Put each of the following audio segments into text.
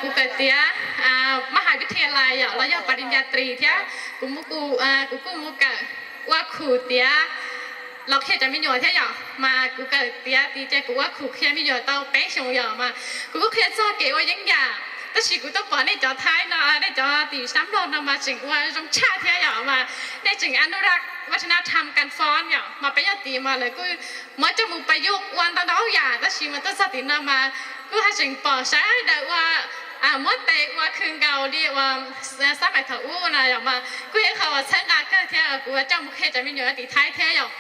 Kuv kawm tiav mab has vib thia lais yom, los yog pas li nyas tris thiab kuv, kuv kuj mus kawm ua khum tiav los qhia cov me nyuam thiab yom, mas kuv kawm tiav tid ces kuv ua khum qhia me nyuam tau peb xyoos yom, mas kuv kuj qhia txog kev ua yeeb yam, tab sis kuv twb pom nej cov Thaib no, nej cov tim sab Nplog no mas tseem ua zoo tshaj thiab yom, mas nej tseem อนุรักษ์วัฒนธรรมการฟ้อน yom, mas peb yog tim mas lawv kuj muab coj musประยุกต์ ua ntau ntau yam, tab sis mas tuaj txog tim no mas kuj haj tseem pom sawv daws ua, muab tes ua khw nkaus li uas xab mais thaum ub na yom, mas kuj yog ib qho uas txhawb nqa kawg thiab kuv coj mus qhia cov me nyuam tim Thaib thiab yom.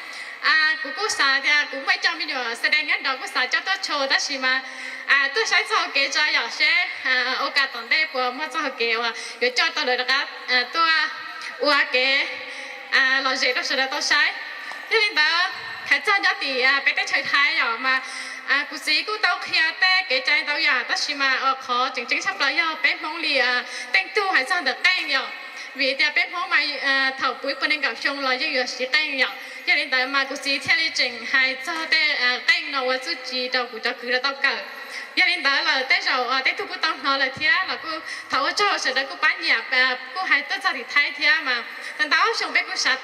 Kuv kuj xav tias kuv muaj ib co me nyuam แสดง nyob nrad kuj xav coj tuaj show, tab sis mas tuaj saib txog hauv kev tso yom, seb ua cas tom ntej puas muaj txog hauv kev uas yuav coj tau lawv rov qab tuaj ua kev lom zem rau sawv daws tau saib. Yog li ntawd, hais txog nyob tim peb teb chaws Thaib yom, mas kuv txiv kuj tau qhia tej kev cai ntau yam, tab sis mas qhov tseem ceeb tshaj plaws yog peb Hmoob li teej tug hais txog ntawm qeej yom, vim tias peb Hmoob mas thaum puv ib puas nees nkaum xyoo los yeej yuav siv qeej yom. Yog li ntawd mas kuv txiv thiaj li tseem hais txog tej qeej no ua txuj ci rau kuv cov kwv rau tau kawm. Yog li ntawd lawm tej zaum tej tug kuj tau hnov lawm thiab los kuj thov ua tsaug sawv daws kuj pab nyiam, kuj hais tuaj txog tim Thaib thiab mas tau ntau xyoo peb kuj xav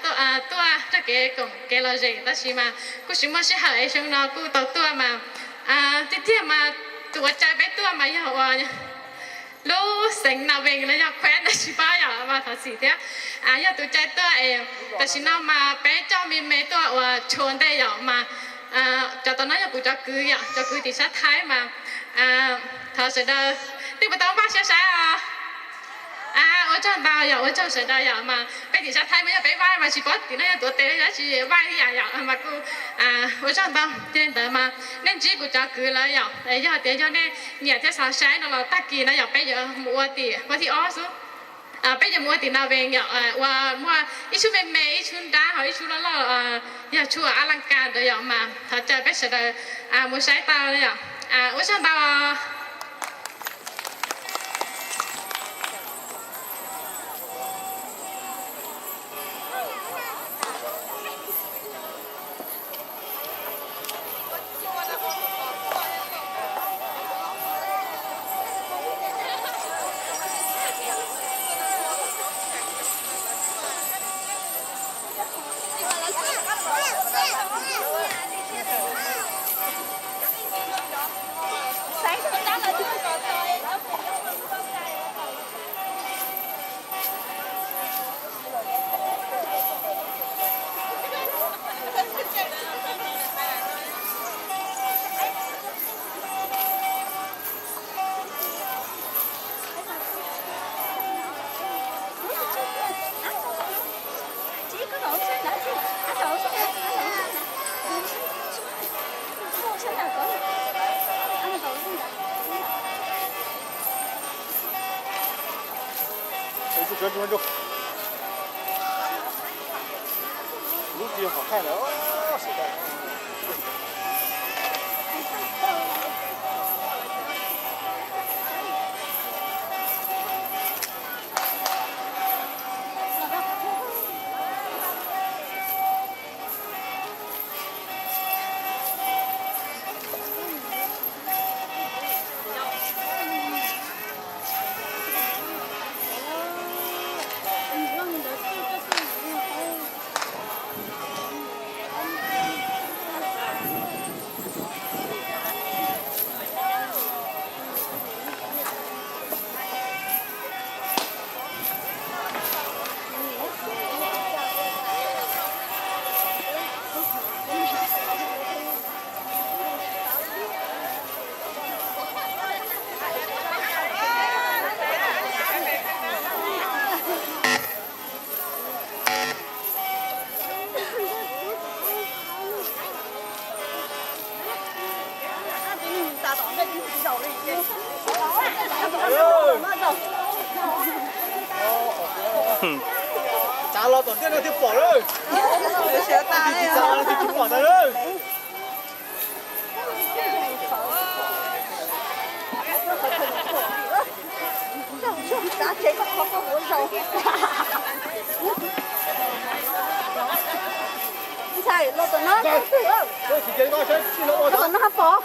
tuaj rau kev koom kev lom zem, tab sis mas kuj tsis muaj sij hawm es xyoo no kuj tau tuaj mas tiag tiag mas tus uas caw peb tuaj mas yog ua lub xeev Nas Vees los yog khuev ntawd tsis paub yom, mas thov txim thiab. Yog tus caw tuaj es tam sim no mas peb coj me me tuaj ua tshua ntej yom, mas cov tom no yog kuv cov kwv yom, cov kwv tim sab Thaib mas thov sawv daws tej puas tau npaj siab saib os. Ua tsaug ntau yom, ua tsaug sawv daws yom, mas peb tim sab Thaib mas yog peb vaij mas tsis paub tim no yog tuav tes yog tsis vaij ib yam yom, mas kuj ua tsaug ntau. Yog li ntawd mas nej ntsib kuv cov kwv lawm yom, yog tias yog nej nyiam thiab xav saib no los tag kis no yom peb yuav mus ua tim ua thib ob xwb. Peb yuav mus ua tim Nas Vees yom, uas muaj ib tshub me me, ib tshub nrab, ho ib tshub loj loj, yog tshub a laj kas ntawd yom, mas thov caw peb sawv daws mus saib tau yom. Ua tsaug ntau. Tsav los tom ntej no thiaj pom lawm. Tsis tsav los tsis pom ntag lawm. Ntxhais, los tom no. Los tom no pom.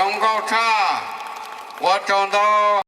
Zoo nkauj tshaj, ua tsaug ntau.